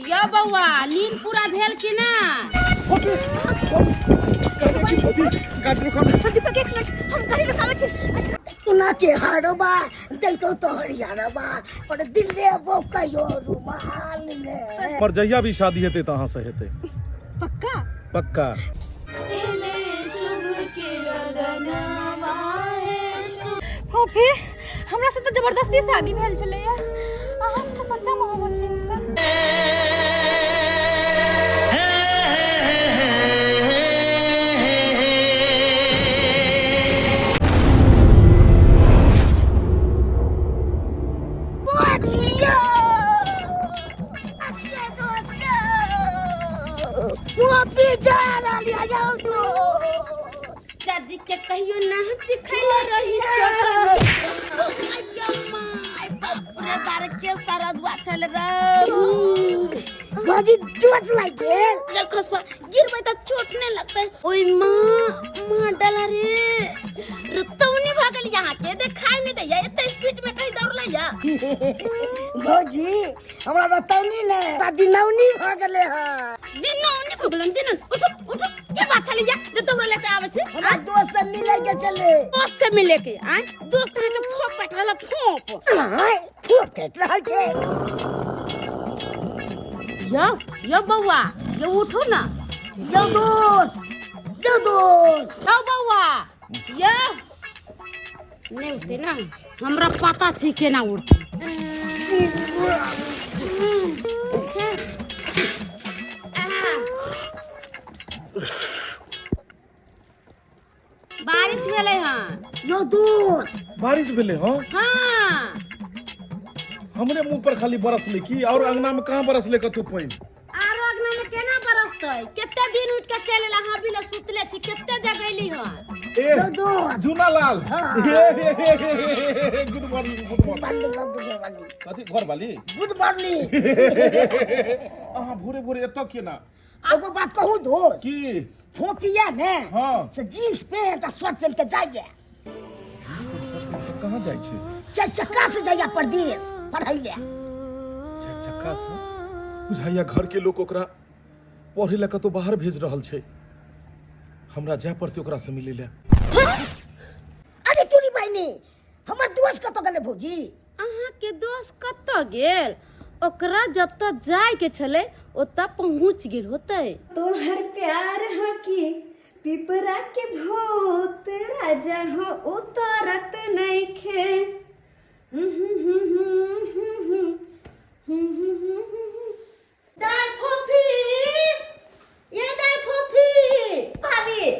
यो बौआ नींद पूरा भेल कि ना दीपक एक मिनट हम गाड़ी रुकाबै छी कोना के हरबा दिलको तोहर यारबा पर दिल देबो कहियो रुमाल में पर जहिया भी शादी हेतै तऽ अहाँ से हेतै पक्का पक्का फोफी हमरा से तऽ जबरदस्ती शादी भेल छलैया अहाँ से तऽ सच्चा मोहब्बत छै हुनकर बचिया अछिया दोस्त वो जा रहल या जाओ तो चाची के कहियो ना हम चिखैले रही अय्या my बाप रे बार के सारा दुआ चल रे भौजी चोट लागि गेल अगर खसवा गिरबै तऽ चोट नहीं लगतै ओय माँ माँ डला रे रुतौनी भऽ गेल यहाँ के देखाई नहीं दैया एते स्पीड में कहीं दौड़लै या भौजी हमरा रतौनी ने हमरा दिनौनी भऽ गेलै हँ दिनौनी भऽ गेलन दिनौनी उठू उठू के बात छलै या जे दौड़ले से आबै छै हमरा दोस्त से मिले के चले दोस्त से मिले के आय दोस्त अहाँ के फोप काटि रहल फोप आँय, फूट काटि रहल छै यो यो बौआ यो उठू ना यौ दोस्त यौ दोस्त यो बौआ यो नहीं उठते ना हमरा पता छै केना उठते बारिश भेलै हन यौ दोस्त बारिश भेलै हँ हाँ हमरे मुंह पर खाली बरसलै की और अंगना में कहाँ बरसलै कतौ पानि आरो अगना में केना बरसतै कते दिन उठ के चलि एला अहाँ भी ले सुतले छी कते जगैली हन ए यौ दोस्त Juna Lal good morning good morning good morning कथी घर वाली गुड मॉर्निंग अहाँ भोरे भोरे एतऽ केना एगो बात कहू दोस्त की फोपिया ने हाँ। से जीन्स पेंट आ शर्ट पेंट के जाइए कहाँ जाइ छै चारि चक्का से जाइए परदेश पढ़ै ले चारि चक्का से बुझाइया घर के लोग ओकरा पढ़े लए कतौ बाहर भेज रहल छै हमरा जाय पड़तै ओकरा से मिलै लए अरे तोरी बहिनी हमर दोस्त कतऽ गेलै भौजी अहाँके दोस्त कतऽ गेल ओकरा जतऽ जायके छलै ओतऽ पहुँच गेल होतै तोहर प्यार हो कि पिपरा के भूत राजा हो उतरत नइखे दाय फोफी ये दाय फोफी भाभी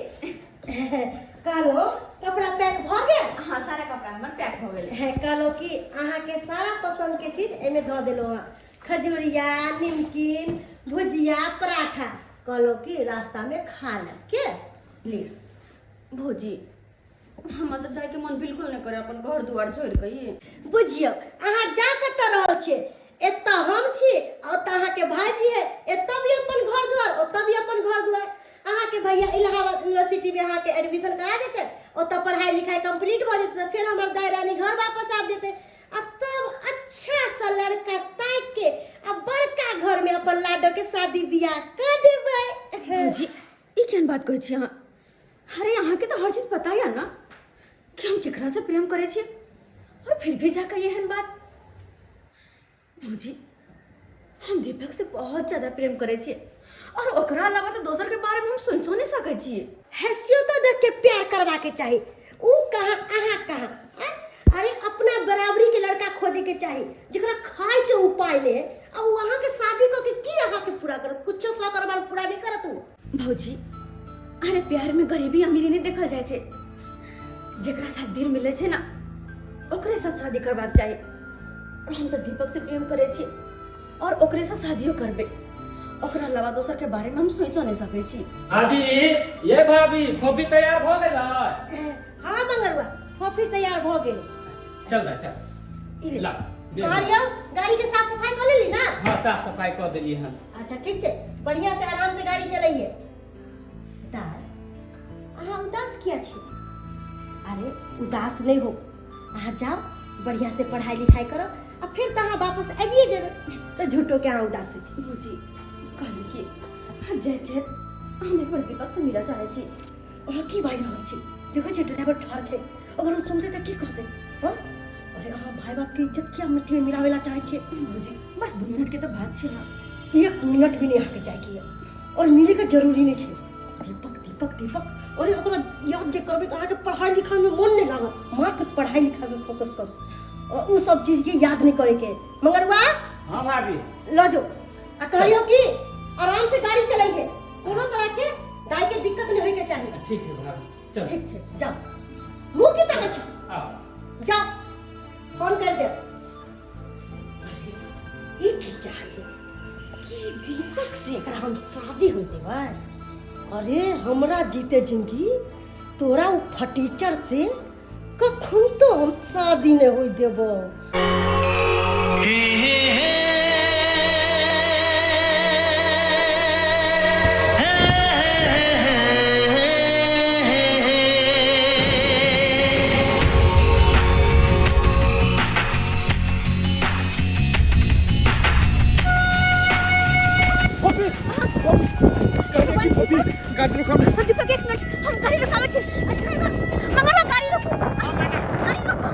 कहलो कपड़ा पैक भऽ गेल हाँ सारा कपड़ा हमर पैक भऽ गेलै हे, कहलो कि अहाँके सारा पसंद के चीज एहिमे धऽ देलहुँ हँ खजूरिया निमकिन भुजिया पराठा कहलो कि रास्ता में खा लेब के लिअ भौजी हमरा तऽ जायके मन बिल्कुल नहि करे अपन घर दुआर छोड़ि कऽ ये बुझियौ अहाँ जा कतऽ रहल छियै एतऽ हम छी आ ओतऽ अहाँके भाईजी है एतऽ भी अपन घर दुआर ओतऽ भी अपन घर दुआर अहाँके भैया इलाहाबाद यूनिवर्सिटी में अहाँके एडमिशन करा देतै ओतऽ पढ़ाई लिखाई कंप्लीट भऽ जेतै तऽ फेर हमर दाय रानी घर वापस आबि जेतै आ तब अच्छा सा लड़का ताकि के आ बड़का घर में अपन लाडो के शादी बियाह कऽ देबै भौजी ई केहन बात कहै छी अहाँ अरे अहाँके तऽ हर चीज पता यऽ ने कि हम केकरा से प्रेम करै छी और फिर भी जाकर एहन बात भौजी हम दीपक से बहुत ज्यादा प्रेम करै छी और ओकरा अलावा तऽ दोसर के बारे में हम सोचो नहीं सकै छी हैसियतो देख के प्यार करवा के चाही ऊ कहाँ अहाँ कहाँ आँय? अरे अपना बराबरी के लड़का खोजे के चाही जेकरा खाए के उपाय नहीं है आ ऊ अहाँ के शादी कऽ के की अहाँ के पूरा करत कुछो सौ करवा पूरा नहीं करत ऊ भौजी अरे प्यार में गरीबी अमीरी नहीं देखल जाइ छै जेकरा साथ दिल मिले छै ना ओकरे साथ शादी करबाक चाही और हम तऽ दीपक से प्रेम करै छी और ओकरे से शादियो करबै ओकरा अलावा दोसर के बारे में हम सोचो नहीं सकै छी भाभी ये भाभी कॉफी तैयार भऽ गेलै हाँ मंगरुआ कॉफी तैयार भऽ गेल चल दा चल ई ले। ला दे दे। कहलियौ गाड़ी के साफ सफाई कऽ लेली ना हाँ साफ सफाई कऽ देलियै हन अच्छा ठीक छै बढ़िया से आराम से गाड़ी चलैये दाल उदास नहि हो, अहाँ जाउ बढ़िया से पढ़ाई लिखाई करो आ फिर तऽ अहाँ वापस आबिए जेबै, तऽ झूठो के अहाँ उदास होइ छी। भौजी कहली कि अहाँ जाइत जाइत हम एक बार दीपक से मिलऽ चाहै छी। अहाँ की बाजि रहल छी? देखै छियै ड्राइवर ठाढ़ छै, अगर ओ सुनतै तऽ की कहतै? हँ, अरे अहाँ भाय बाप के इज्जत किया मिट्टी में मिलावे ला चाहै छियै? भौजी बस 2 मिनट के तऽ बात छै ना। 1 मिनट भी नहीं अहाँके जायके यऽ और मिले के जरूरी नहीं छै। दीपक दीपक दीपक, अरे ओकरा याद जे करबै तऽ अहाँके पढ़ाई लिखाई में मन नहीं लागत। मात्र पढ़ाई लिखाई में फोकस करू और उ सब चीज के याद नहीं करे के। मंगरुआ। हाँ भाभी। ल जो आ कहलियो कि आराम से गाड़ी चलाइए, कोनो तरह के गाय के दिक्कत नहीं होय के चाही। ठीक है भाभी, चल। ठीक छै, जाओ। मुंह की तकै छी? आओ। जाओ, फोन कर दे। अरे ई की चाहिए कि दीपक से एकरा हम शादी हो देबै? अरे हमरा जीते जिंदगी तोरा उ फटीचर से कखन तो हम शादी नहीं होय देबो। फोफी, फोफी, कहने की फोफी, गाड़ी रुकाओ ने। दीपक 1 मिनट, हम गाड़ी रुकाबै छी। ड्राइवर मंगरवा गाड़ी रोकू, गाड़ी रोकू।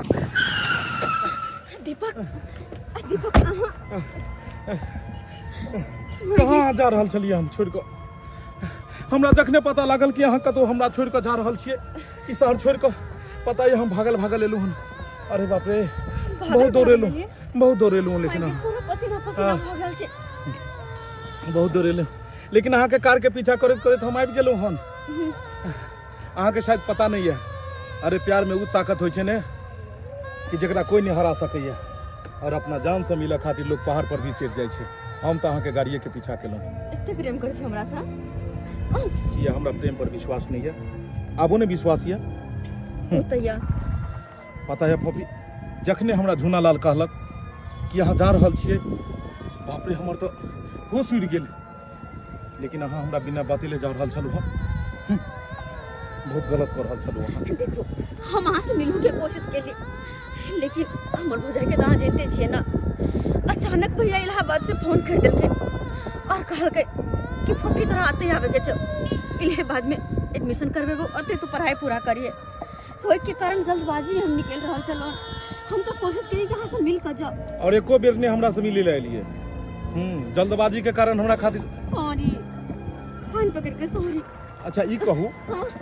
दीपक, दीपक अहाँ कहाँ जा रहल छलियै हम छोड़ि कऽ? हमरा जखने पता लागल कि अहाँ कतहु हमरा छोड़ि कऽ जा रहल छियै, ई शहर छोड़ि कऽ, पता यऽ हम भागल भागल एलहुँ हन। अरे बाप रे, बहुत दौड़ेलहुँ, बहुत दौड़ेलहुँ, लेकिन अहाँ पूरा पसीना पसीना भऽ गेल छै। बहुत दौड़ेलहुँ, लेकिन अहाँके कार के पीछा करैत करैत हम आबि गेलहुँ हन। अहाँके शायद पता नहि यऽ, अरे प्यार में उ ताकत होइ छै ने कि जकरा कोई नहीं हरा सकैया, और अपना जान से मिलऽ खातिर लोग पहाड़ पर भी चढ़ि जाइ छै। हम तऽ अहाँके गाड़िए के पीछा केलहुँ। एते प्रेम करै छी हमरा सँ? किया हमरा प्रेम पर विश्वास नहीं है? आबो ने विश्वास यऽ? ओ तऽ यऽ। पता है फोफी, जखने हमरा झूनालाल कहलक कि अहाँ जा रहल छियै, बाप रे हमर तऽ होश उड़ि गेल। लेकिन अहाँ हमरा बिना बतेले जा रहल छलहुँ हँ, बहुत गलत कऽ रहल छलहुँ अहाँ। देखू हम अहाँ से मिलू के कोशिश केली, लेकिन हमर भौजाई के तऽ अहाँ जानते छियै ना, अचानक भैया इलाहाबाद से फोन कर देलखिन और कहलकै कि फोफी तोरा आते आवे के छौ, इलाहाबाद में एडमिशन करबेबो, अते तू पढ़ाई पूरा करिए। होय के कारण जल्दबाजी में हम निकल रहल छलहुँ। हम तो कोशिश करी कि अहाँ से मिल कऽ जाउ। और एको बेर ने हमरा से मिले ला एलियै। जल्दबाजी के कारण हमरा खातिर सॉरी, कान पकड़ के सॉरी। अच्छा ई कहू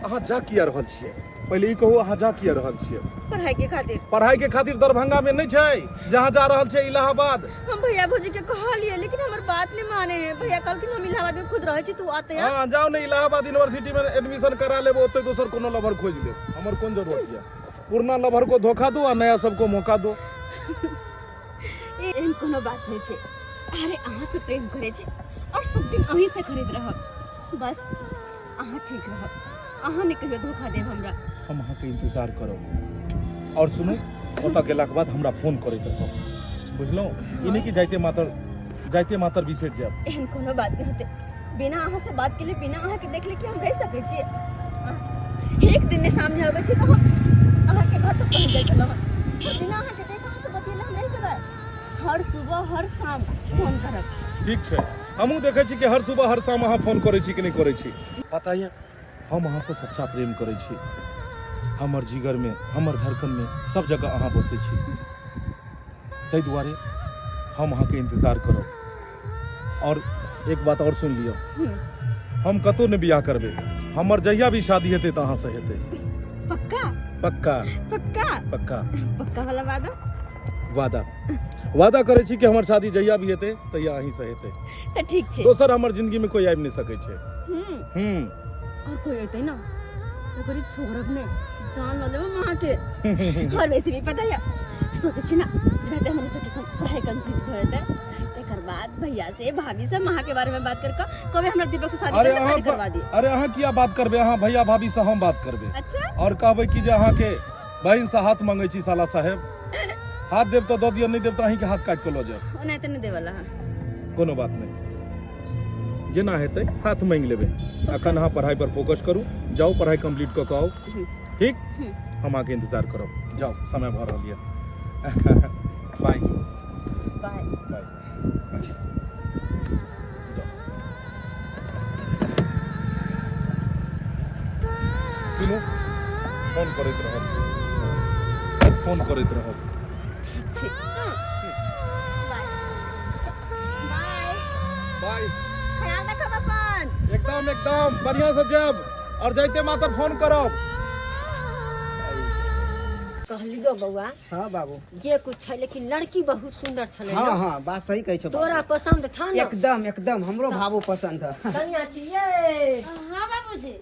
अहाँ जा किया रहल छियै? पहिले ई कहू अहाँ जा किया रहल छियै? पढ़ाई के खातिर। पढ़ाई के खातिर दरभंगा में नहीं छै, जहाँ जा रहल छै इलाहाबाद। हम भैया भौजी के कहलिए लेकिन हमर बात नहीं माने है। भैया कहलखिन हम इलाहाबाद में खुद रहै छी, तू आते आ। हाँ जाओ ने इलाहाबाद यूनिवर्सिटी में एडमिशन करा लेब, ओते दोसर कोनो लवर खोज लेब, हमर कोन जरूरत यऽ? पुरना लवर को धोखा दो आ नया सबको मौका दो। एहन कोनो बात नहीं छै। अरे अहाँ से प्रेम करे छी और सब दिन अहीं से खरीद रहब, बस अहाँ ठीक रहब, अहाँ ने कहियो धोखा देब हमरा। हम अहाँके इंतजार करब। और सुनू, ओतऽ गेलाके बाद हमरा फोन करैत रहब, बुझलहुँ? ई नहि कि जाइते मातर बिसरि जायब। एहन कोनो बात नहीं होते, बिना अहाँ से बात केले, बिना अहाँ के देखले कि हम रह सकै छियै। एक दिन ने सामने आबै छी तऽ हम अहाँ के घर तक पहुँच जाइ छलहुँ, पर बिना अहाँ के देख अहाँ से बतियेले हम रहि जेबै। हर सुबह हर शाम फोन करब। ठीक छै, हमहूँ देखै छी कि हर सुबह हर शाम अहाँ फोन करै छी कि नहि करै छी। पता यऽ हम अहाँसँ सच्चा प्रेम करै छी, हमर जिगरमे हमर धड़कनमे सब जगह अहाँ बसै छी, ताहि दुआरे हम अहाँके इंतजार करब। और एक बात और सुन लिअ, हम कतहु नहि बियाह करबै, हमर जहिया भी शादी हेतै तऽ अहाँसँ हेतै। पक्का? पक्का। पक्का? पक्का। पक्का वाला वादा? वादा, वादा करै छी कि हमर शादी जहिया भी हेतै तहिया अहीं से हेतै। तऽ ठीक छै। दोसर हमर जिंदगी में कोई आबि नहि सकै छै। और कोई अयतै ना तऽ करी छोड़ब नहि, जान लऽ लेब हम अहाँके। और वैसे भी पता है सोचै छी ना जेनाहिते हमर एतऽ के पढ़ाई कंप्लीट भऽ जेतै तकर बाद भैया से भाभी से अहाँ के बारे में बात कर कऽ कहबै हमरा दीपक से शादी अरे करके अहाँ शादी करवा दिए। अरे अहाँ किया बात करबै? अहाँ भैया भाभी से हम बात करबै। अच्छा। और कहबै कि जे अहाँ के बहिन से हाथ मांगै छी, साला साहेब हाथ देब तऽ दऽ दिअ, नहि देब तऽ अहीं के हाथ काटि कऽ लऽ जायब। ओनाहिते नहि देवला अहाँ। कोनो बात नहि, जेना हेतै हाथ मांगि लेबै। अखन अहाँ पढ़ाई पर फोकस करू, जाउ पढ़ाई कंप्लीट कऽ कऽ आउ। ठीक हम अहाँके इंतजार करब जाउ समय भऽ रहल यऽ बाय बाय बाय जाउ सुनू फोन करैत रहब फोन करैत रहब ठीक छै बाय बाय बाय ख्याल रखब अपन एकदम एकदम बढ़िया से जायब और जाइते मात्र फोन करब कहलियो बौआ हाँ बाबू जे कुछ छै लेकिन लड़की बहुत सुंदर छलै हाँ ने। हाँ बात सही कहै छौ बाबू। तोरा पसंद छ ने एकदम एकदम हमरो बाबू पसंद है कनिया छियै हाँ बाबूजी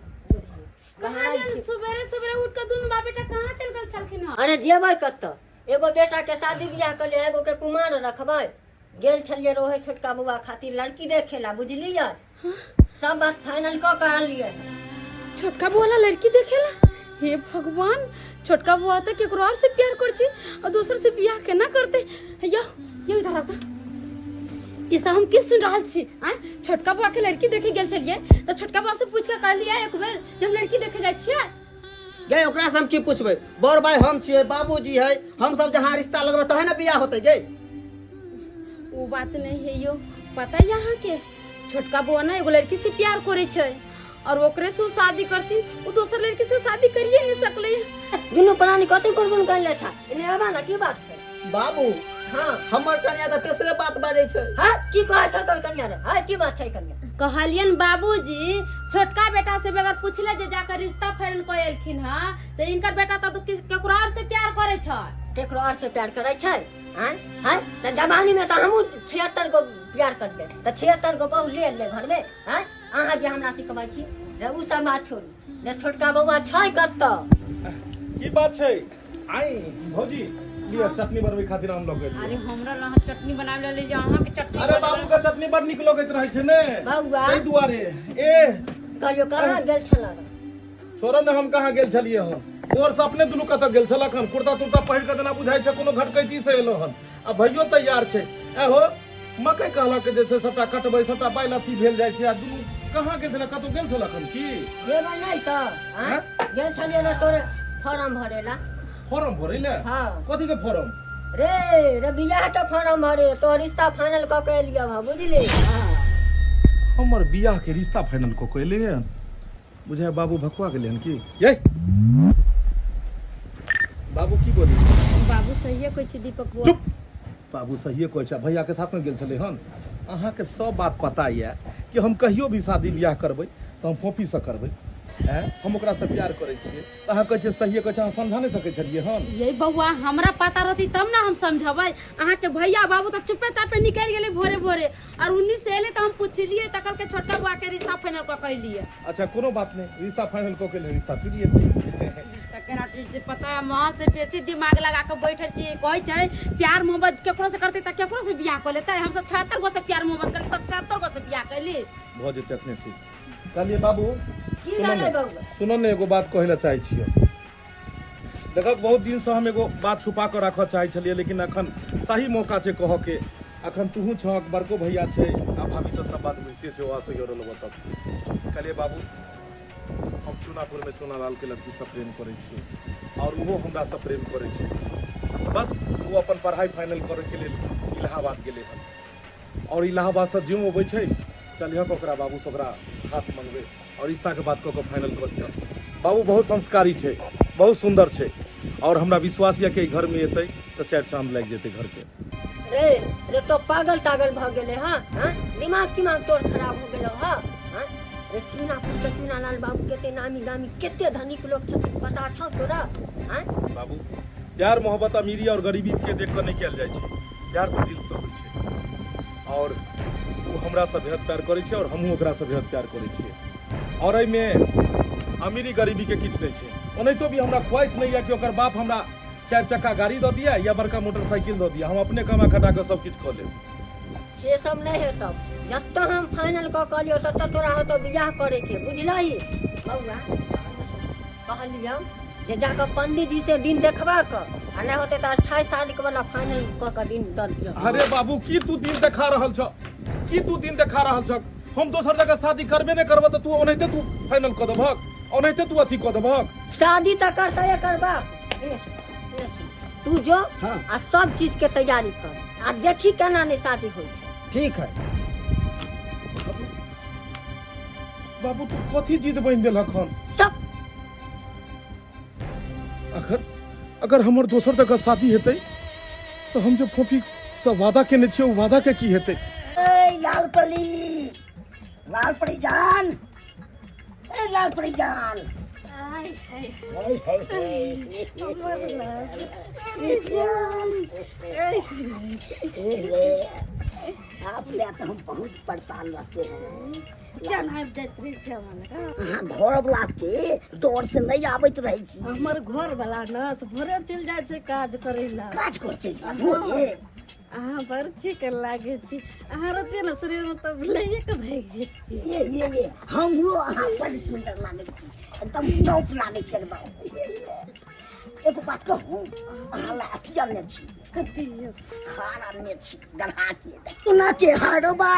कहाँ गेल सुबेरे सुबेरे उठ के दुनू बाप बेटा कहाँ चल गेल छलखिन हँ अरे जेबै कतऽ एगो बेटा के शादी बियाह कर ले एगो के कुमार रखबै गेल छलियै रोहे छोटका बौआ खातिर लड़की देखे ला बुझलियै सब बात फाइनल कऽ के आनलियै छोटका बुआ ला लड़की देखेला हे भगवान छोटका बुआ तो केकरो और से प्यार कर छी और दोसर से बियाह केना करते यो यो इधर आओ तो ई सब हम की सुन रहल छी आँय छोटका बुआ के लड़की देखे गेल छलियै तऽ छोटका बुआ से पूछ के कहलियै एक बेर जे हम लड़की देखे जाइ छियै गे ओकरा से हम की पूछबै बड़ भाई हम छियै बाबूजी है हम सब जहाँ रिश्ता लगबै तहे ने बियाह होतै गे वो बात नहीं है यो पता है यहाँ के छोटका बुआ ना एगो लड़की से प्यार करे छै और ओकरे से उ शादी करती वो दोसर लड़की से शादी करिए नहीं सकले दुनू प्राणी कथी गुनगुन करले छा एने आबा ना की बात छै बाबू हाँ हमर कन्या तऽ तेसरे बात बाजै छै हाँ की कहै छौ तोर कन्या रे हाँ की बात छै कन्या कहलियन बाबूजी छोटका बेटा से बगैर पूछले जे जाकर रिश्ता फाइनल कऽ एलखिन हँ से इनकर बेटा तऽ किस केकरो और से प्यार करे छै केकरो और से प्यार करै छै हाँ हाँ तऽ जवानी में तऽ हमहूँ 76 गो प्यार करलियै तऽ 76 गो बहु ले एलियै घरमे हाँ अहाँ जे हमरा सिखबै छी रे उ सब बात छोड़ू रे छोटका बौआ छै कतऽ की बात छै आई भौजी लिअ चटनी बनबै खातिर आम लऽ के अरे हमरा लग चटनी बनावे ले जे अहाँ के चटनी अरे बाबू के चटनी बड़ नीक लगैत रहै छै ने बौआ ताहि दुआरे ए कहियो कहाँ गेल छलऽ छोड़ो ने हम कहाँ गेल छलियै हन तोहर से अपने दुनू कतऽ गेल छलक हन कुर्ता तुर्ता पहिर कऽ जेना बुझाइ छै कोनो घटकैती से एलो हन आ भैयो तैयार छै ए हो मकई कहलक जे छै सबटा कटबै सबटा बाइल अथी भेल जाइ छै आ दुनू कहाँ गेल छलै कतौ गेल छलक हन की जेबै नहि तऽ आँय? गेल छलियै ने तोरे फॉर्म भरे ला फॉर्म भरै ले हाँ कथी के फॉर्म रे रे बियाह के फॉर्म भरे तो रिश्ता फाइनल कऽ के एलियै हँ बुझली हमर बियाह के रिश्ता फाइनल कऽ के एलै हन बुझाय बाबू भकुआ गेलै हन की ये बाबू की बोली बाबू सहिए कहै छै दीपक बुआ चुप बाबू सहिए कहै छै भैया के साथ में गेल छलै हन अहाँके सब बात पता यऽ कि हम कहियो भी शादी बियाह करबै तऽ हम फोफीसँ करबै आँय हम ओकरासँ प्यार करै छियै तऽ अहाँ कहै छियै सहिए कहै छै अहाँ समझा नहि सकै छलियै हन ये बौआ हमरा पता रहती तब ना हम समझबै अहाँके भैया बाबू तऽ चुपे चापे निकलि गेलै भोरे भोरे और उन्नीस से एलै तऽ हम पुछलियै तऽ कहलकै छोटका बौआ के रिश्ता फाइनल कऽ के एलियै अच्छा कोनो बात नहि रिश्ता फाइनल कऽ के रिश्ता टूटि जेतै रिश्ता केना टूटि जेतै पता है माँ से बेसी दिमाग लगा के बैठल छियै कहै छै प्यार मोहब्बत केकरो से करतै तऽ केकरो से बियाह कऽ लेतै हमसब 76 गो से प्यार मोहब्बत करली तऽ 76 गो से बियाह कैली भऽ जेतै अखने ठीक कहलियै बाबू की सुनऽ भेलै ने बौआ सुनऽ ने एगो बात कहै लए चाहै छियौ देखक बहुत दिनसँ हम एगो बात छुपा कऽ राखऽ चाहै छलियै लेकिन अखन सही मौका छै कहऽ के अखन तुहू छहक बड़को भैया छै आ भाभी तऽ सब बात बुझिते छै ओहा से रहलो तब कहलियै बाबू हम चूनापुरमे चूनालालके लड़कीसँ प्रेम करै छियै आओर ओहो हमरासँ प्रेम करै छै बस ओ अपन पढ़ाइ फाइनल करैके लेल इलाहाबाद गेलै हन आओर इलाहाबादसँ ज्यों अबै छै चलिहक ओकरा बाबूसँ ओकरा हाथ मंगबै आओर रिश्ताके बात कऽ कऽ फाइनल कऽ दिअ बाबू बहुत संस्कारी छै बहुत सुन्दर छै आओर हमरा विश्वास यऽ कि एहि घरमे एतै तऽ चारि चाँद लागि जेतै घरके रे रे तो पागल तागल भऽ गेलै हँ हँ दिमाग तिमाग तोर खराब हो गेलौ हँ हँ रे चूनापुर के चूनालाल बाबू कते नामी गामी कते धनिक लोक छथिन पता छौ तोरा हँ बाबू प्यार मोहब्बत अमीरी आओर गरीबी के देख कऽ नहि कयल जाइ छै प्यार तऽ दिलसँ होइ छै आओर ओ हमरासँ बेहद प्यार करै छै आओर हमहूँ ओकरासँ बेहद प्यार करै छियै आओर एहिमे अमीरी गरीबीके किछु नहि छै ओनाहितो भी हमरा ख्वाहिश नहि यऽ कि ओकर बाप हमरा चारि चक्का गाड़ी दऽ दिअ या बड़का मोटरसाइकिल दऽ दिअ हम अपने कमा खटा कऽ सब किछु कऽ लेब से सब नहि हेतौ जतऽ हम फाइनल कऽ कहलियौ ततऽ तोरा होतौ बियाह करैके बुझलही बौआ कहलियौ जे जाकऽ पंडीजी से दिन देखबा कऽ आ नहि होतै तऽ 28 तारीख वाला फाइनल कऽ कऽ दिन दऽ दियौ अरे बाबू की तू दिन देखा रहल छ की तू दिन देखा रहल छ हम दोसर जगह शादी करबे नहि करबऽ तऽ तू ओनाहिते तू फाइनल कऽ देबहक ओनाहिते तू अथी कऽ देबहक शादी तऽ करतै एकर बाप ए सुन, ए सुन, तू जो हाँ। आ सब चीज के तैयारी कर आ देखी केना नहि शादी होइ छै ठीक है बाबू तू कथी जिद बान्हि देलहक हन चुप अगर अगर हमर दोसर जगह शादी हेतै तऽ हम जे फोफी से वादा केने छियै ओ वादा के की हेतै ए लाल परी लाल परी जान ए लाल परी जान हे हे हे आप ले तो हम बहुत परेशान रहते हैं किया नहि आबि जाइत रहै छै हमरा लग अहाँ घर वाला के डर से नहीं आबैत रहै छी हमर घर वाला ने से भोरे चलि जाइ छै काज करै लए काज कर चलि जाइ भोरे अहाँ बड़ ठीक लागै छी अहाँ रहतियै ने शरीर में तऽ लैए के भागि जैतियै ये ये ये हमरो अहाँ बड़ सुन्दर लागै छी एकदम टॉप लागै छी एकदम एगो बात कहू अहाँ ला अथी आनने छी कथी यौ? हार आनने छी गढ़ा के सोना के हारबा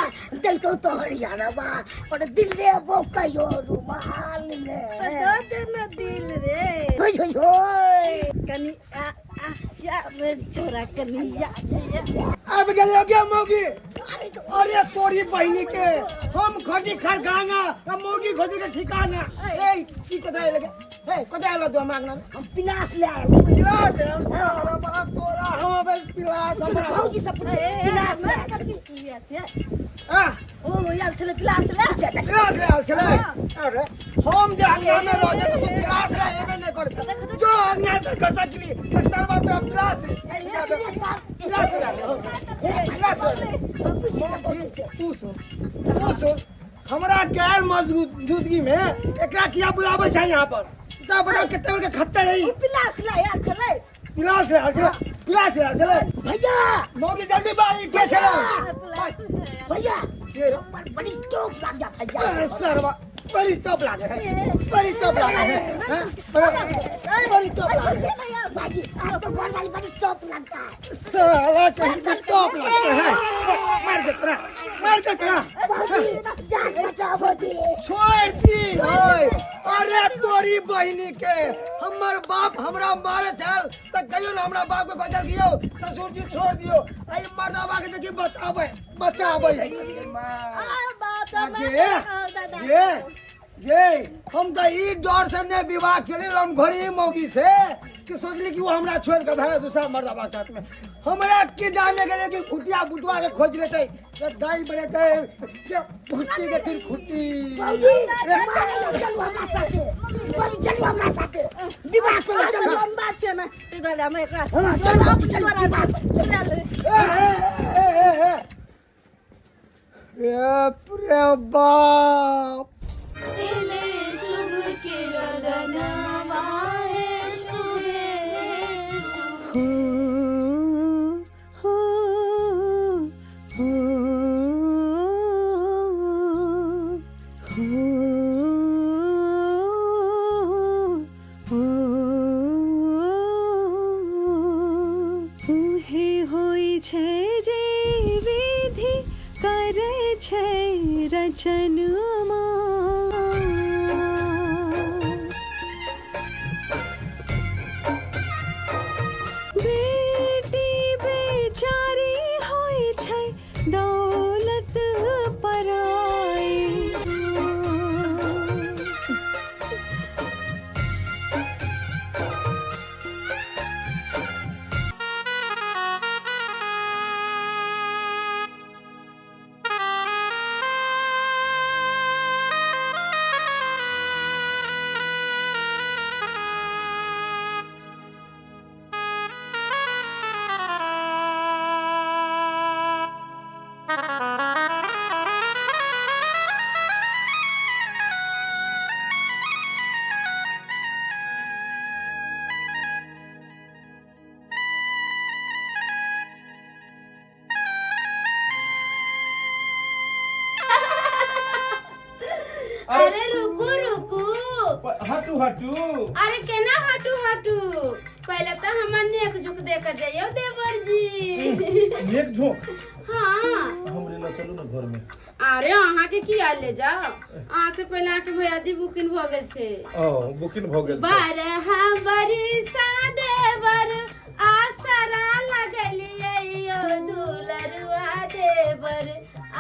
देलकौ तोहर यारबा पर दिल देबो कहियो रुमाल में तऽ दऽ दे ने दिल रे होय होय होय कनि आ आ या रे छोरा कनि या या आबि गेलियो गे मौगी अरे तोरी बहिनी के हम खटी खरखाना आ मौगी खोजी के ठिकाना ए की कथा आयल गे ए कथा आयल तू हमरा अंगना में हम पिलास ले आयल छी पिलास है सारा बात तोरा हम अबे पिलास हमरा भौजी से पूछे पिलास ले आयल छी आ ओ आयल छलै पिलास ले पिलास ले आयल छलै अरे हम जे अंगना में रह जाए तो तू पिलास ले एबे नहीं करत जो अंगना से घसकली तो सरवा तोरा पिलास पिलास ले पिलास ले तू सुन तू सुन हमरा गैर मौजूदगी में एकरा किया बुलाबै छै यहाँ पर बता बता कते बड़का खच्चर है ई। पिलास ले आयल छलै पिलास ले आयल छलै पिलास ले आयल छलै भैया मौगी जल्दी बाहर के छलै भैया के रे? हमर बड़ी चोट लाग जा भैया अरे सरवा बड़ी चोप लागे है बड़ी चोप लागे है हैं? बड़ी बड़ी चोप लागे है भाजी आपको घर वाली बड़ी चोट लगता है साला कहीं का टॉप लगता है मार दे तोरा मार दे तोरा भौजी जान बचाओ भौजी छोड़ दी ओए अरे तोरी बहिनी के हमर बाप हमरा मारे छल त कहियो ना हमरा बाप के कहल गियो ससुर जी छोड़ दियो आई मर्दाबा के देखी बचावे बचावे है ये ये ये हम त ई डर से ने विवाह केले हम घड़ी मौगी से कि सोचली कि वो हमरा छोड़ के भाग दूसरा मर्दाबा के साथ में हमरा के जाने गेले कि खुटिया बुटवा के खोज लेते रे दाई बनेते ये भुट्टी के तीर खुट्टी भौजी मारे चलू हमरा साथे भौजी चलू हमरा साथे विवाह करो चलू लम्बा छै ने ताहि दुआरे हम एकरा हाँ, चलू भौजी चलू विवाह करू। चुरा ले ए, ए, ए, ए, ए। ए प्रे बाप उहे होइ छै जे विधि करै छै रचनमा बेटी बेचारी होइ छै दौलत पराई अरे रुकू रुकू हटू हटू अरे केना हटू हटू पहले तो हमर नेक झुक दे के जइयो देवर जी नेक झोंक हाँ हमरे कऽ चलू ने घर में। अरे अहाँ के की आयल ले जाओ, अहाँ से पहले अहाँ के भैया जी बुकिंग भऽ गेल छै। ओ बुकिंग भऽ गेल छै। बारह बरिसा देवर आसरा लगलियै यो दुलरुआ देवर,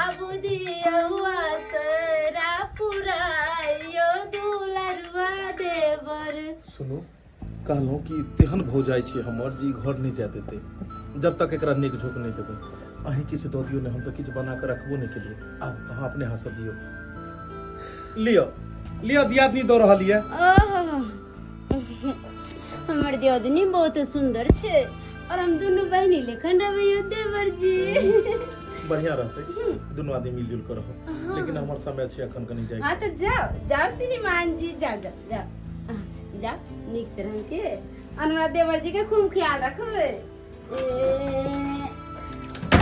अब दियौ आसरा पुराइयो दुलरुआ देवर। सुनू, कहलहुँ कि तेहन भऽ जाइ छै हमर जे ई घर नहि जाय देतै जब तक एकरा नीक झोंक नहि देबै। अहीं किछु दऽ दियौ ने, हम तऽ किछु बना कऽ रखबो नहि केलियै। आब अहाँ अपने हाथसँ दियौ। लिअ लिअ, दियादनी दऽ रहल यऽ। ओहो, हमर दियादनी बहुत सुंदर छै और हम दुनू बहिनी लेखन रहबै यौ देवर जी। बढ़िया रहतै, दुनू आदमी मिलजुल कऽ रहब। लेकिन हमर समय छै अखन कनि जाय। हाँ तऽ जाओ जाओ श्रीमान जी, जाओ जाओ जाओ जाओ, नीक से रह के और हमरा देवर जी के खूब ख्याल रखबै।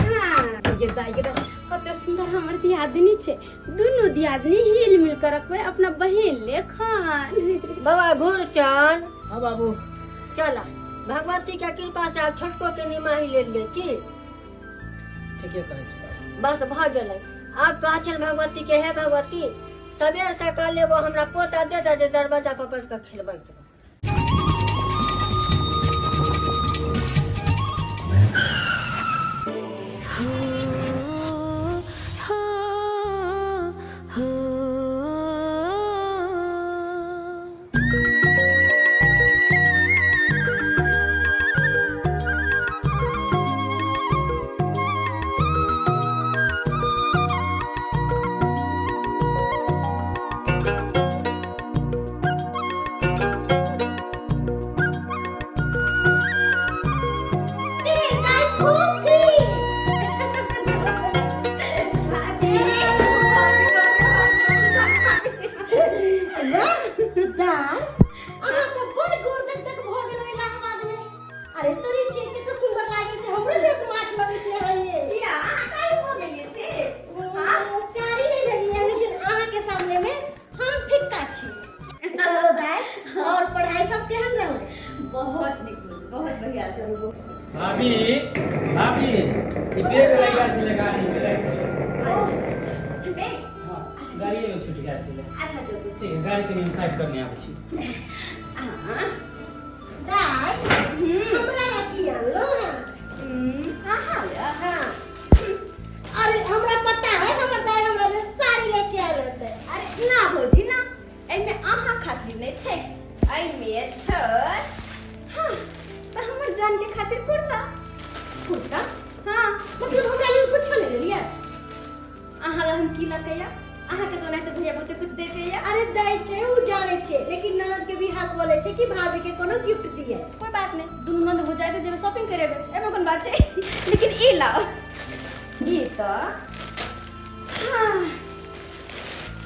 हाँ, गे दाई गे दाई, कते सुंदर हमर दियादनी छै। दुनू दियादनी हिल मिल कर रखबै अपना बहिन लेखन। बाबा घुरचन। हाँ बाबू। चल भगवती के कृपा से आब छोटको के निमाही ले लिए की? ठीके कहै छी बाबू। बस भऽ गेलै। आब कहै छल भगवती के, हे भगवती सबेर सकाल एगो हमरा पोता दे दे जे दरवाजा पर बैठ कऽ खेलबैत रहू। अरे तोरी के कते सुंदर लागे छै, हमरो से स्मार्ट लगे छै अहाँ ये। किया अहाँ काहे भऽ गेलियै से? हाँ, कारी नहीं भेलियै, लेकिन अहाँ के सामने में हम फिक्का छी। चलो दाई, और पढ़ाई सब केहन रहलै? बहुत नीक बुझ, बहुत बढ़िया छै। भाभी भाभी, ई बैग लागि गेल छलै गाड़ी में राखि देलियै। बैग? हाँ, गाड़िए में छूटि गेल छलै। अच्छा चलू। ठीक है, गाड़ी कनि हम साइड करने आबै छी। दाई, हमरा ला की आनलो हँ? अहाँ ला? हाँ। अरे हमरा पता है, हमर दाई हमरा लेल साड़ी लेके आयल होतै। अरे ना भौजी ना, एहिमे अहाँ खातिर नहि छै, एहिमे छै हाँ तऽ हमर जान के खातिर कुर्ता। कुर्ता? हाँ। मतलब हमरा लेल कुछो नहि लेलियै? अहाँ ला हम की लकैया? अहाँ के तो नहीं तो भैया बहुते कुछ देते या। अरे दै छै, उ जाने छै, लेकिन ननद के भी हाथ बोले छै कि भाभी के कोनो गिफ्ट दिए। कोई बात नहीं, दुनू ननद हो जाए तो जेबे शॉपिंग करेबे, एमे कोन बात छै। लेकिन ई लाओ, ई तो हाँ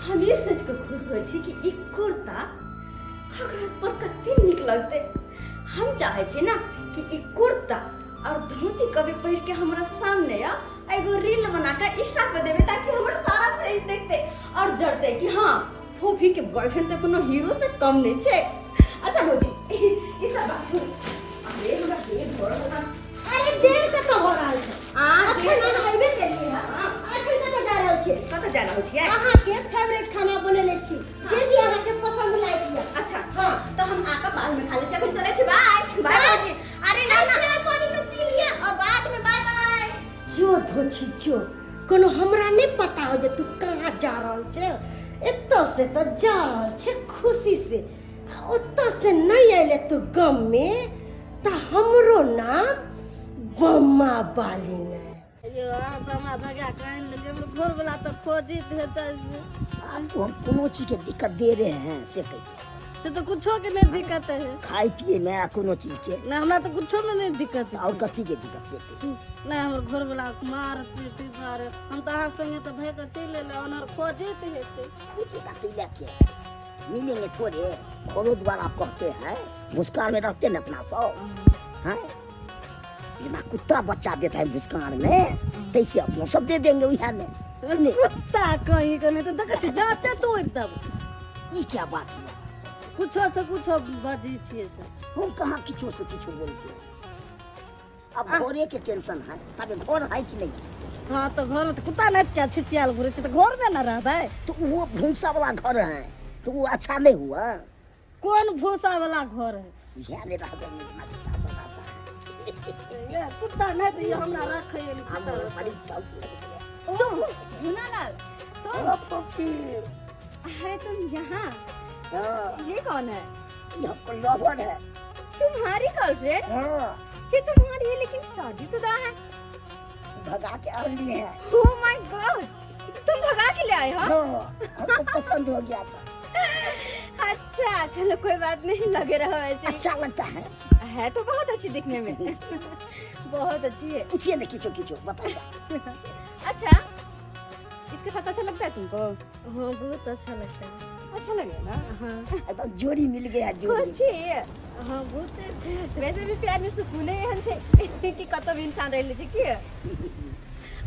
हम ई सोच के खुश होइ छी कि ई कुर्ता हमरा पर कते नीक लगतै। हम चाहे छी ना कि ई कुर्ता और धोती कभी पहिर के हमरा सामने आ एगो रील बना के इंस्टा पे देबे, ताकि हमर सारा फ्रेंड देखते और जड़ते कि हाँ फोफी के बॉयफ्रेंड तो कोनो हीरो से कम नहीं छे। अच्छा भौजी ई सब बात छोड़, अरे हमरा देर हो रहल है। अरे देर कतऽ हो रहल छै? आ, अखन देर हम अयबे केलियै हँ। अखन कतऽ जा रहल छियै? कतऽ जा रहल छियै? अहाँ के फेवरेट खाना बनेले छी, जे भी अहाँ के पसंद लागि जाय। अच्छा। हाँ। तो हम आके बाद में खा ले छी, अखन चलै छी, बाय बाय भौजी। अरे ना ना, चाय पानी तो पी लिया। और बाद में बाय बाय। जो धोछी जो, कोनो हमरा नहीं पता हो जे तू कहाँ जा रहल छे। एतऽ से तऽ जा रहल छे खुशी से, आ ओतऽ से नहीं अयले तू गम में, तऽ हमरो नाम बम्मा बाली नहीं। यो अहाँ तऽ हमरा भगा कऽ आनि लेलियै, हमर घरवला तऽ खोजित हेतै। आपको हम कोनो चीज के दिक्कत दे रहे हैं से कहिए। से तऽ कुछो के नहीं दिक्कत है। खाय पिए में आ कोनो चीज के? नहीं, हमरा तऽ कुछो में नहीं दिक्कत है। और कथी के दिक्कत से कहिए? नहीं, हमर घरवला मार पीट दुआरे हम तऽ अहाँ संगे तऽ भए कऽ चलि एलै, ओनहर खोजैत हेतै। खोजेगा तो लेके मिलेंगे थोड़े, घरों द्वार आप कहते हैं भुस्कार में रहते ना अपना सब हैं, जितना कुत्ता बच्चा देता है भुस्कार में तैसे अपनों सब दे देंगे वहाँ में। नहीं। कुत्ता कहीं के नहीं तो देखै छी जाते तोड़ि देब। ई क्या बात हुआ? कुछो से कुछो बजै छियै से। हम कहाँ किछो से किछो बोलते हैं? अब घरे के टेंशन है, तब घर है कि नहीं है? हाँ तो घर में तो कुत्ता नहीं क्या छिचियाल घुरे छै तो घर में ना रहबै। तो वो भूसा वाला घर है तो वो अच्छा नहीं हुआ। कौन भूसा वाला घर है? यहाँ में रहबै इतना कुत्ता सब आता है। ये कुत्ता नहीं तो ये हमरा रखे हम बड़ी शौक लगती है। चुप झूनालाल तुम। ओ फूफी। अरे तुम यहाँ? हाँ। ये कौन है? ये हमको लवर है। तुम्हारी गर्लफ्रेंड? हाँ। ये तुम्हारी है लेकिन शादीशुदा है। भगा के आन लिए हैं। ओह my God, तुम भगा के ले आए हो? हाँ, हमको पसंद हो गया था। अच्छा चलो कोई बात नहीं, लगे रहो ऐसे। अच्छा लगता है। है तो बहुत अच्छी दिखने में, बहुत अच्छी है। पूछिए ना किचो किचो बताइए। अच्छा इसके साथ अच्छा लगता है तुमको? हाँ बहुत अच्छा लगता है। अच्छा लगे ना? हाँ। एकदम जोड़ी मिल गया, जोड़ी। खुश छी? हाँ बहुत खुश। वैसे भी प्यार में सुकून है हमसे कि कतो भी इंसान रह ले छै की।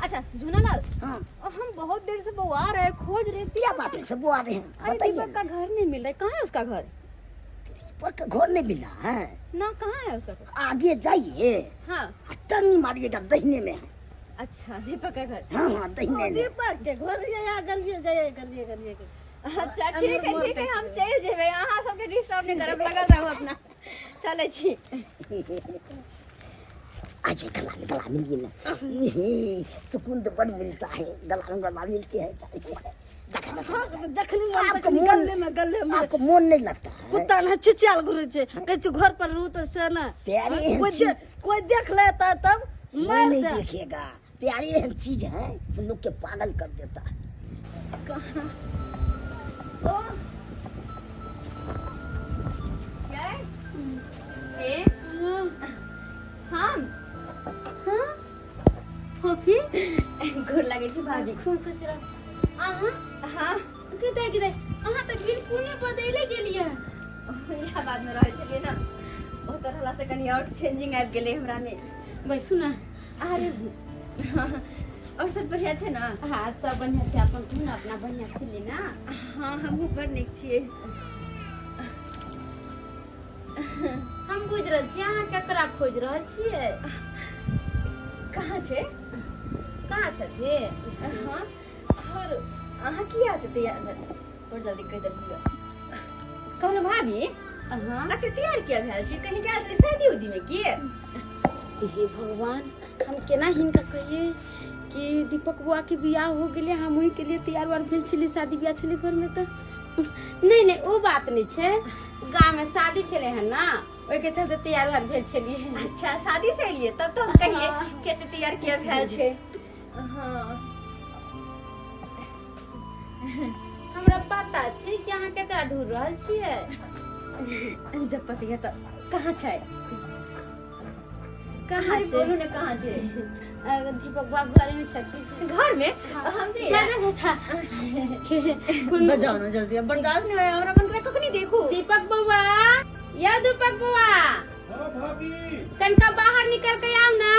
अच्छा झूनालाल। हाँ। हम बहुत देर से बौआ रहे, खोज रहे। क्या बात है, सब बौआ रहे हैं? अरे बताइए। दीपक का घर नहीं मिल रहा है, कहाँ है उसका घर? दीपक का घर नहीं मिला है ना? कहाँ है उसका घर? आगे जाइए। हाँ। टर्निंग मारिएगा, दहिने में है। अच्छा दीपक का घर? हाँ हाँ दहिने में। दीपक के घर ये गलिए जाइए, गलिए गलिए गलिए। अच्छा ठीक है ठीक है, हम चल जेबै, अहाँ सबके डिस्टर्ब नहीं करब, लगल रहू अपना। चलै छी। आइए गला में गला मिलिए ना, ये सुकून तो बड़ मिलता है, गला में गला मिलते हैं। देखा, देखा, देखनी मन आपको तखनी मन गले में गले में। आपको मन नहीं लगता है। कुत्ता ना चिचियाल घुरे छै, कहै छै घर पर रहू तो से ना। प्यारे हाँ, एहन चीज- कोई देख लेता तब कोई मार नहीं दे। देखेगा। प्यारे एहन चीज है जो लोग के पागल कर देता है। कहाँ? ओ। क्या है? ए? हम? हाँ? फूफी? गोर लागै छी भाभी। खूब खुश रह। अहाँ? हाँ। कतऽ कतऽ? अहाँ तऽ बिल्कुल नहि बदलि गेलियै। इलाहाबाद में रहै छलियै ने, ओतऽ रहला से कनी और चेंजिंग आबि गेलै हमरा में। बैसू ने। अरे और सब बढ़िया छै ने? हाँ सब बढ़िया छै, अपन कहू ने अपना बढ़िया छलियै ने? हाँ हमहूँ बड़ नीक छियै। हम बुझि रहल छी अहाँ केकरा खोजि रहल छियै। कहाँ छै? कहाँ छथिन? हाँ और अहाँ किया एते तैयार भेल? बड़ जल्दी कहि देलियै। कहलहुँ भाभी, हाँ? एते तैयार किया भेल छी? कहीं गेल छलियै शादी उदी में की? हे भगवान, हम केना हिनका कहिए कि दीपक बुआ के बियाह हो गेलै, हम ओहि के लिए तैयार उयार भेल छलियै, शादी बियाह छलै घर में तऽ। नहीं नहीं ओ बात नहीं छै, गाँव में शादी छलै हन ना, ओहि के चलते तैयार उयार भेल छलियै। अच्छा शादी से एलियै तब तो हम कहिए कि एते तैयार किया भेल छै। हाँ। हमरा पता छै कि अहाँ केकरा ढूंढ रहल छियै। जब पता है तऽ कहाँ छै? कहाँ अरे छै? बोलू ने कहाँ छै? दीपक बाबू घर में छथिन। घर में? हम जे जा, जा, जा, जा। बजाओ ना जल्दी, अब बर्दाश्त नहीं होया हमरा, मन करे कखनी देखू। दीपक बउआ, या दीपक बउआ। हाँ भाभी। कनका बाहर निकल के आओ ना।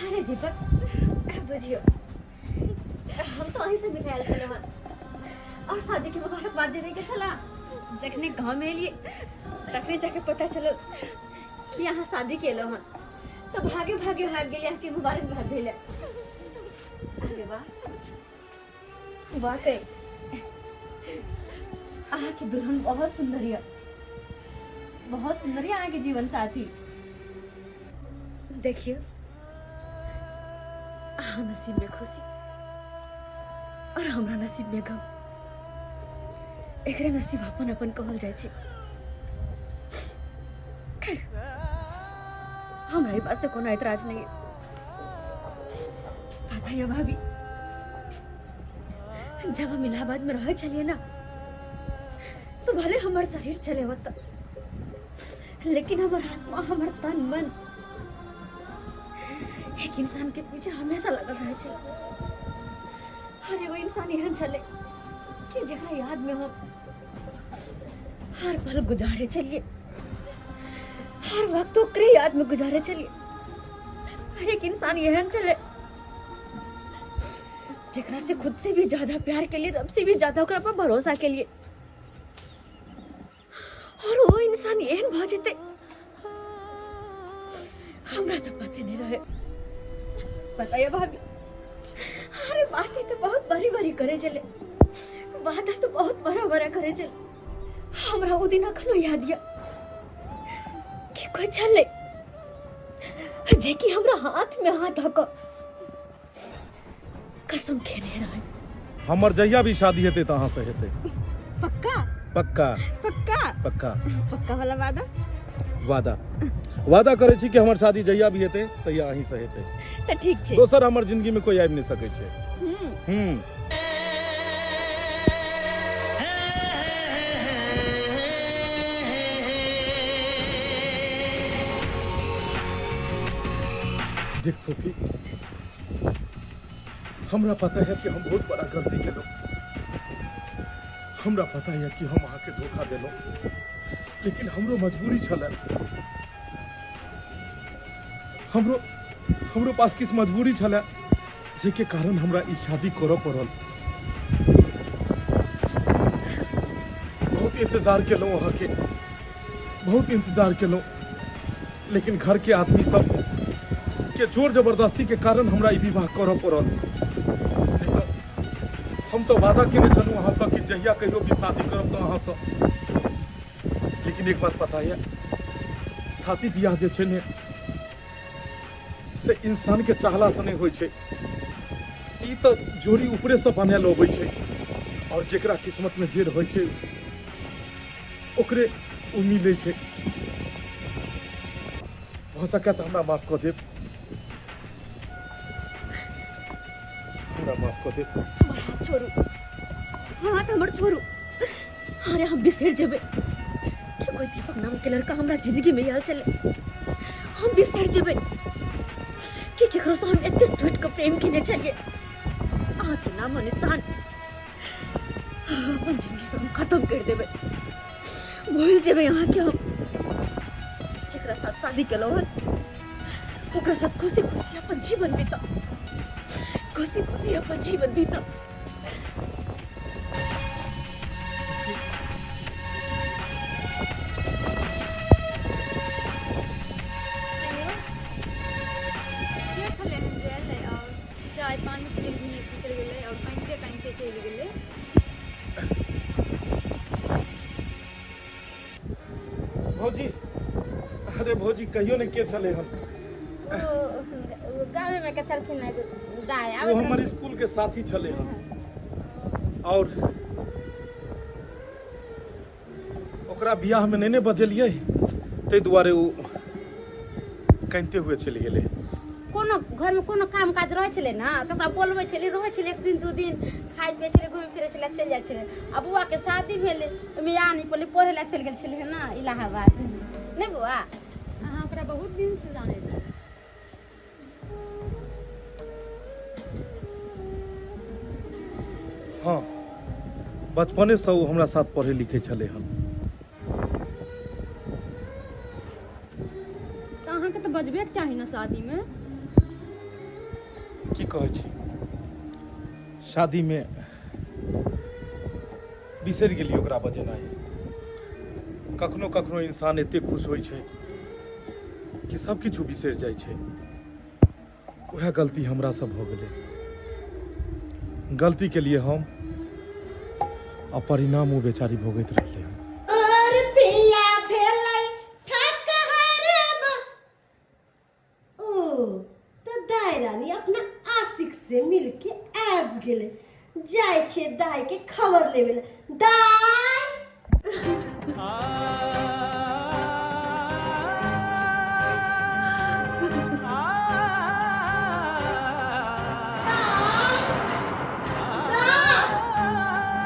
अरे दीपक, बुझियो हम तो अहीं से मिले आयल छलहुँ हन और शादी के मुबारकबाद देने के छला। जखने गाँव में एलिए तखने जाके पता चलल कि अहाँ शादी केलहुँ हन। तऽ भागे भागे भाग गेलियै अहाँके मुबारकबाद दै लए। अरे वाह वाकई अहाँके दुल्हन बहुत सुंदर यऽ, बहुत सुंदर यऽ अहाँके जीवन साथी। देखियौ अहाँ नसीब में खुशी और हमरा नसीब में गम, एकरे नसीब अपन अपन कहल जाइ छै। खैर हमरा ई बात से कोनो ऐतराज नहीं है। पता है भाभी, जब हम इलाहाबाद में रहे छलिए ना तो भले हमर शरीर चले होता, लेकिन हमर आत्मा हमर तन मन एक इंसान के पीछे हमेशा लगल रहे छे। हर एगो इंसान एहन छले कि जकरा याद में हम हर पल गुजारे चलिए, हर वक्त ओकरे याद में गुजारे चलिए। हर एक इंसान एहन छले जकरा से खुद से भी ज्यादा प्यार के लिए, रब से भी ज्यादा ओकरा पर भरोसा के लिए, और वो इंसान एहन भऽ जेतै हमरा तऽ पते नहीं रहे। बताइए भाभी, अरे बातें तो बहुत बड़ी बड़ी करे चले, वादा तो बहुत बड़ा बड़ा करे चले। हमरा वो दिन अखनो याद या कि कोई छले जे कि हमरा हाथ में हाथ धऽ कऽ कसम खेने रहे। हमर जहिया भी शादी हेतै तऽ अहाँ से हेतै। पक्का? पक्का। पक्का? पक्का। पक्का वाला वादा? वादा, वादा करै छी कि हमर शादी जहिया भी हेतै तहिया अहीं से हेतै। तऽ ठीक छै। दोसर हमर जिंदगी में कोई आबि नहि सकै छै। हम्म। देख फोफी, हमरा पता है कि हम बहुत बड़ा गलती केलहुँ। हमरा पता है कि हम अहाँके धोखा देलहुँ, लेकिन हमरो मजबूरी छलै। हमरो हमरो पास किछु मजबूरी छलै जाहिके कारण हमरा ई शादी करऽ पड़ल। बहुत इंतजार केलहुँ अहाँके, बहुत इंतजार केलहुँ, लेकिन घर के आदमी सब के जोर जबरदस्ती के कारण हमरा ई विवाह करऽ पड़ल। नहीं तऽ हम तऽ वादा केने छलहुँ अहाँसँ कि जहिया कहियो भी शादी करब तऽ अहाँसँ। लेकिन एक बात पता यऽ, शादी बियाह जे छै ने से इंसान के चाहला से नहीं होइ छै, ई तऽ जोड़ी ऊपरे से बनायल अबै छै और जेकरा किस्मत में जे रहै छै ओकरे ओ मिलै छै। भऽ सकै तऽ हमरा माफ कऽ देब, हमरा माफ कऽ देब। हमर हाथ छोड़ू, हाथ हमर छोड़ू। अरे हम बिसरि जेबै कि कोई दीपक नाम के लड़का हमरा जिंदगी में आयल छलै। हम बिसरि जेबै कि केकरो से हम एते टूटि कऽ प्रेम केने छलियै। अहाँके नामो निशान अपन जिंदगी से हम खत्म कर देबै। भूल जेबै अहाँके हम। जेकरा साथ शादी केलहुँ हन ओकरा साथ खुशी खुशी अपन जीवन बिताउ, खुशी खुशी अपन जीवन बिताउ। के छलै हन जे एलै और चाय पानी के लेल भी नहि पूछल गेलै और कानिते कानिते चलि गेलै? भौजी, अरे भौजी कहियो ने के छलै हन? ओ गाँवे में के छलखिन एगो दाइ वो आबैत हमर स्कूल के साथी छलै हन और ओकरा बियाह में नहि ने बजेलियै, ताहि दुआरे ओ कानिते हुए चलि गेलै। कोनो घरमे कोनो काम काज रहै छलै ने तऽ ओकरा बोलबै छलै, रहै छलै एक दिन दू दिन, खाइ पियै छलै, घुमै फिरै छलै, चलि जाइ छलै। आ बौआके शादी भेलै ओहिमे आ नहि पड़लै, पढ़ै लए चलि गेल छलै ने इलाहाबाद। नहि बौआ, अहाँ ओकरा बहुत दिनसँ जानै छी? हँ, बचपनेसँ ओ हमरा साथ पढ़ै लिखै छलै हन। तऽ अहाँके तऽ बजबेके चाही ने शादीमे। की कहै छी, शादीमे बिसरि गेलियै ओकरा बजेनाइ। कखनो कखनो इंसान एते खुश होइ छै कि सब किछु बिसरि जाइ छै। वएह गलती हमरासँ भऽ गेलै। गलती के लिए हम आ परिणाम ओ बेचारी भोगैत रहलै हन। और पिया भेलै ठकहर ओ तऽ दाइ रानी अपना आशिक से मिलके आबि गेलै। जाइ छियै दाइ के खबर लेबे लए। दाइ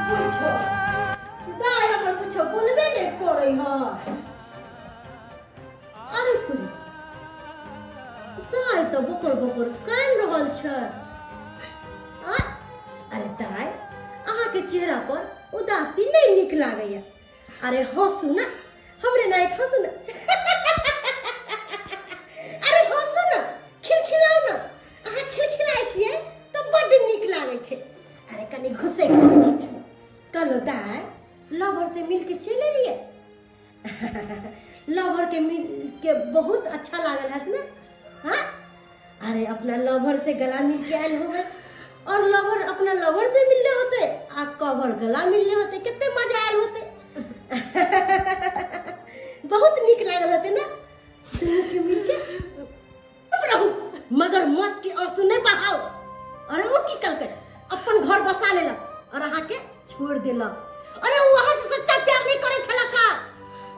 पूछो दाइ हमर कुछो बोलबे नहि करै ह। अरे तू दाइ तऽ बकर बकर कानि रहल छै। आ अरे दाइ, अहाँके चेहरा पर उदासी नहि नीक लागैया। अरे हँसू ने, हमरे नाइत हँसू ने। अरे हँसू ने, खिलखिलाउ ने। अहाँ खिलखिलाइ छियै तऽ बड्ड नीक लागै छै। अरे कनि घुसै छी। कहलो दाइ, लवर से मिलके चलि एलियै। लवर के मिल के बहुत अच्छा लागल हत ने? हाँ, अरे अपना लवर से गला मिल के आयल होबे और लवर अपना लवर से मिलले होते आ कवर गला मिलले होते, कितने मजा आयल होते। बहुत नीक लागल होते ना दुनू के मिल के? चुप रहू, मगर मस्त के आंसू नहीं बहाओ। अरे वो की कलकै, अपन घर बसा लेलक और अहाँ के छोड़ देलक। अरे वो अहाँ से सच्चा प्यार नहीं करे छलक हा,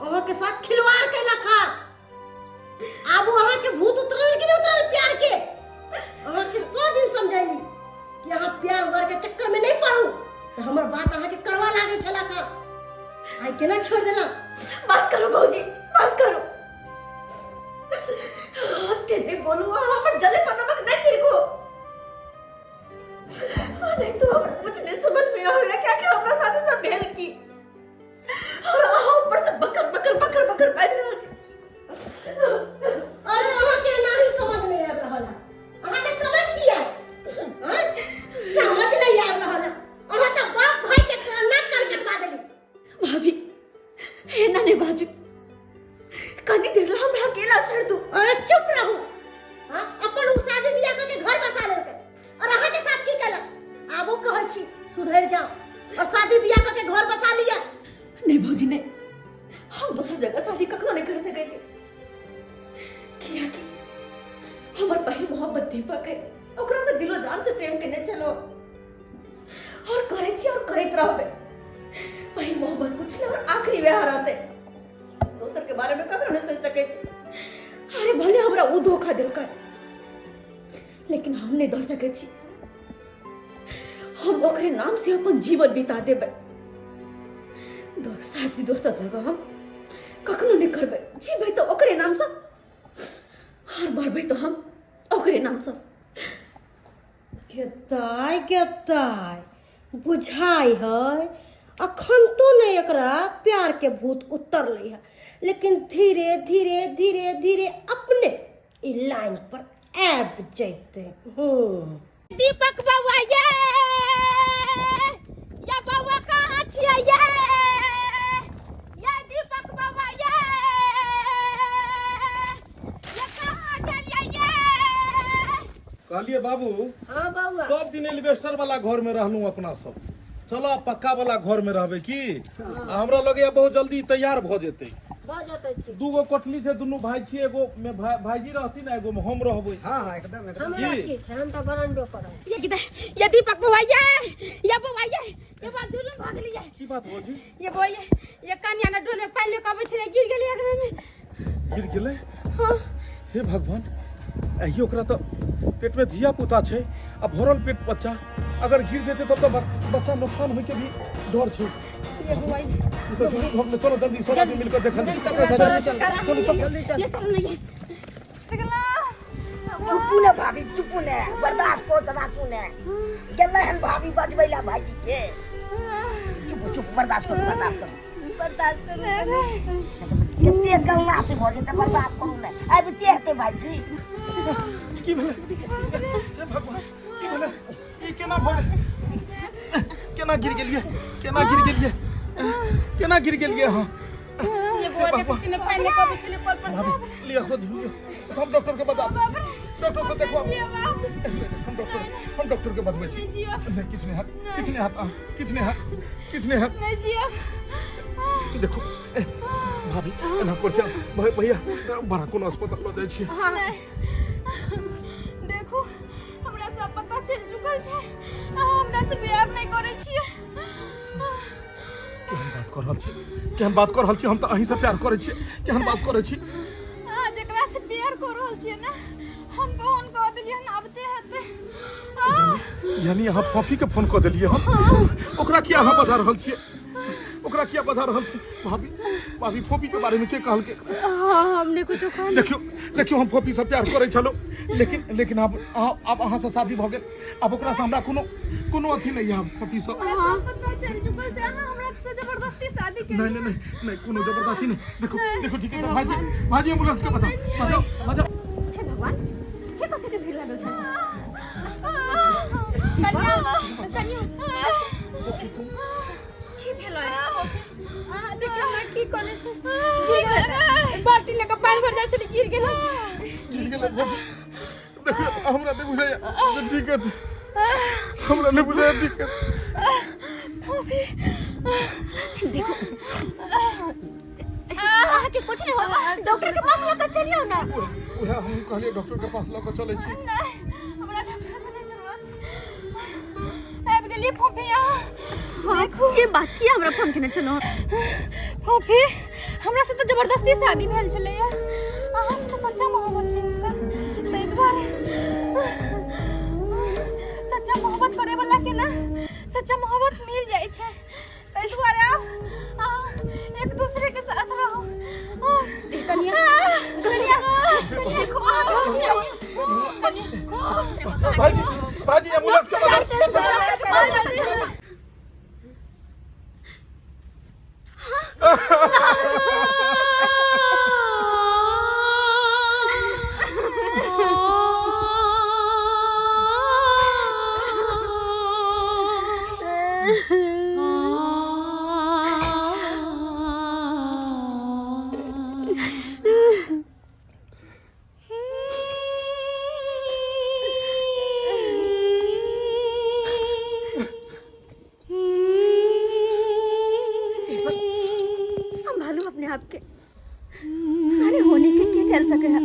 अहाँ के साथ खिलवाड़ कैलक हा। आब वो अहाँ के भूत उतरल कि नहीं उतरल प्यार के? अहाँ के 100 दिन समझैली कि अहाँ प्यार उआर के चक्कर में नहीं पड़ू, तो हमर बात अहाँ के करवा लागे छलक हा। आइ केना छोड़ देलक? बस करू भौजी, बस करू। तेरे बोलू हमर जले पर नमक नहीं छिड़को, नहीं तो हमरा कुछ नहीं समझ में आवे क्या कि हमरा साथ सब भेल की। और अहाँ ऊपर से बकर बकर बकर बकर बाजि रहल छी। अरे अहाँ के एनाही समझ नहीं आबि रहल है। अहाँ के समझ की आयल? हाँ? समझ नहीं आबि रहल है। अहाँ तऽ बाप भाई के नाक कान कटवा देली। भाभी एना नहीं बाजू, कनी देर ला हमरा अकेला छोड़ दू। अरे चुप रहू। हाँ, अपन उ शादी बियाह करके घर बसा लेलकै और अहाँ के साथ की केलक? आबो कहै छी सुधरि जाओ और शादी बियाह करके घर बसा लिया। नहीं भौजी नहीं, हम दोसर जगह शादी कखनो नहीं कर सकै छी, कियाकि हमर पहिल मोहब्बत दीपक है, ओकरा से दिलो जान से प्रेम केने छलो और करै छी और करैत रहबै। पहिल मोहब्बत पुछले और आखिरी वएह रहतै, दोसर के बारे में कखनो नहीं सोच सकै छी। अरे भले हमरा उ धोखा देलकै, लेकिन हम नहीं दऽ सकै छी। हम ओकरे नाम से अपन जीवन बिता देबै। शादी दोसर जगह हम कखनो नहीं करबै। जीबै तऽ ओकरे नाम से और मरबै तऽ हम ओकरे नाम से। गेताय गेताय बुझाइ है अखन तो नहीं एकरा प्यार के भूत उतरलै है, लेकिन धीरे धीरे धीरे धीरे अपने ई लाइन पर आबि जैते। दीपक बउआ ये, ये बउआ कहाँ छियै ये? ये दीपक बउआ ये, ये कहाँ गेलियै ये? कहलिए बाबू। हाँ बउआ। सब दिन एलिवेस्टर वाला घर में रहलूं अपना सब, चलो आब पक्का वाला घर में रहबे की। आ हमरा लगैया बहुत जल्दी तैयार भऽ जेतै। भऽ जेतै की? दूगो कोठली से दुनू भाई छी, एगो में भाईजी रहथिन आ एगो में हम रहबै। हाँ हाँ एकदम एकदम। हमरा की? की छै, हम तऽ बरंडो पर रहब। ये किधर? ये दीपक बउआ ये, ये बउआ ये, ये बात दुनू भऽ गेलियै। की बात भौजी? ये बउआ ये, ये कनिया ने डोल में पानि लऽ कऽ अबै छलै, गिर गेलै अगने में। गिर गेलै? हाँ। हे भगवान, एहि ओकरा तऽ पेट में धिया पुता छै आ भरल पेट बच्चा, अगर गिर जेतै तब तऽ बच्चा नुकसान होय के भी डर छै। ये बउआ ये। ई तऽ जरूर भऽ गेलै, चलो जल्दी सब आदमी मिलकर देखल जाय। चल, चल, चल, चलू, चलू। जल्दी चल। ये चलो ना ये। चुपू ने भाभी, चुपू ने, बर्दाश्त कऽ के राखू ने। गेलै हन भाभी बजबै ला भाईजी के। चुप चुप, बर्दाश्त करू, बर्दाश्त करू। बर्दाश्त करू। कते गलना से भऽ जेतै, बर्दाश्त करू ने। आबिते हेतै भाईजी। की भेलै? हे भगवान, की भेलै? ई केना भऽ गेलै? केना गिर गेलियै? केना गिर गेलियै? केना गिर गेलियै अहाँ? बुआ देखै छी ने पानि लेके अबै छलै कल पर भाभी लिअ खोज लिअ हम डॉक्टर के बता डॉक्टर के देखो हम डॉक्टर हम डॉक्टर के बतबै छी नहि किछु नहि हैत किछु नहि हैत अहाँ किछु नहि हैत किछु नहि हैत नहि जियब देखो ए, भाभी एना कर छै भैया बड़ा कोनो अस्पताल लऽ जाइ छियै नहि देखू हमरा सब पता चलि चुकल छै अहाँ हमरा से प्यार नहि करै छियै केहन बात कऽ रहल छी केहन बात कऽ रहल छी हम तऽ अहीं से प्यार करै छी केहन बात करै छी अहाँ जेकरा से प्यार कऽ रहल छियै ने हम फोन कऽ देलियै हन आबते हेतै यानी अहाँ फॉफी के फोन कऽ देलियै हम ओकरा किया अहाँ बजा रहल छियै ओकरा किया बजा रहल छी भाभी भाभी फोपी के बारे में के कहलकै हाँ हमने कुछो कहल देखियो देखियो हम फोपी से प्यार करै छलहुँ लेकिन लेकिन आब आब अहाँ से शादी भऽ गेल आब ओकरा से हमरा कोनो कोनो अथी नहीं है फोपी से हमरा सब पता चल चुकल छै अहाँ हमरा से जबरदस्ती शादी नहीं नहीं नहीं नहीं कोनो जबरदस्ती नहीं देखो देखो ठीक है भाजी भाजी एम्बुलेंस के बताओ बजाओ बजाओ हे भगवान हे कथी के भीड़ लागल छै कन्या कन्या की भेलै अहाँ देखियौ ने की करै छै बाल्टी लऽ कऽ पानि भर जाइ छलै गिर गेलै गिर गेलै देखियौ हमरा नहि बुझाइया जे ठीक है हमरा नहि बुझाइया ठीक है देखो अहाँके कुछ नहीं होगा डॉक्टर के पास लऽ कऽ चलियौ ना उएह हम कहलियै डॉक्टर के पास लऽ कऽ चलै छी नहि हमरा डॉक्टर के नहि जरूरत छै आबि गेलियै फोफी अहाँ देखू के बात किया हमरा फोन केने छलहुँ फोफी हमरा से तऽ जबरदस्ती शादी भेल छलैया अहाँ से तऽ सच्चा मोहब्बत छै हुनकर ताहि दुआरे सच्चा मोहब्बत करे वाला के ना सच्चा मोहब्बत मिल जाइ छै ताहि दुआरे आब अहाँ एक दूसरे के साथ रहू और कनिया कनिया कनिया देखो अहाँ भाजी भाजी एम्बुलेंस के बजाओ संभालो अपने आप के अरे होने के के टल सके है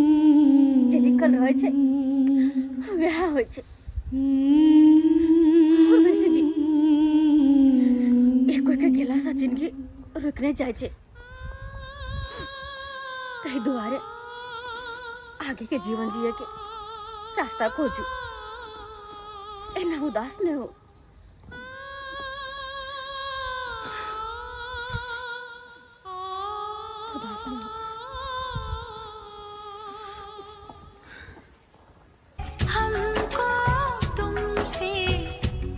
जे लिखल रहे छै वएह होइ छै और वैसे भी एक कोई के गेला सा जिंदगी रुक नहीं जाइ छै ताहि दुआरे आगे के जीवन जिए के रास्ता खोजू एना उदास नहीं हो उदास नहीं हो हमको तुमसे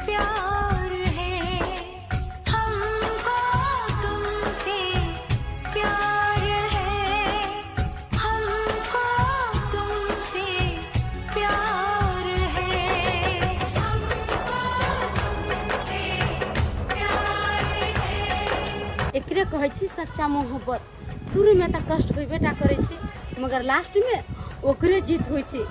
प्यार है हमको तुमसे प्यार है हमको तुमसे प्यार है हमको तुमसे प्यार है एकरे कहै छी सच्चा मोहब्बत शुरूमे तऽ कष्ट होबे टा करै छै मगर लास्टमे ओकरे जीत होइ छै।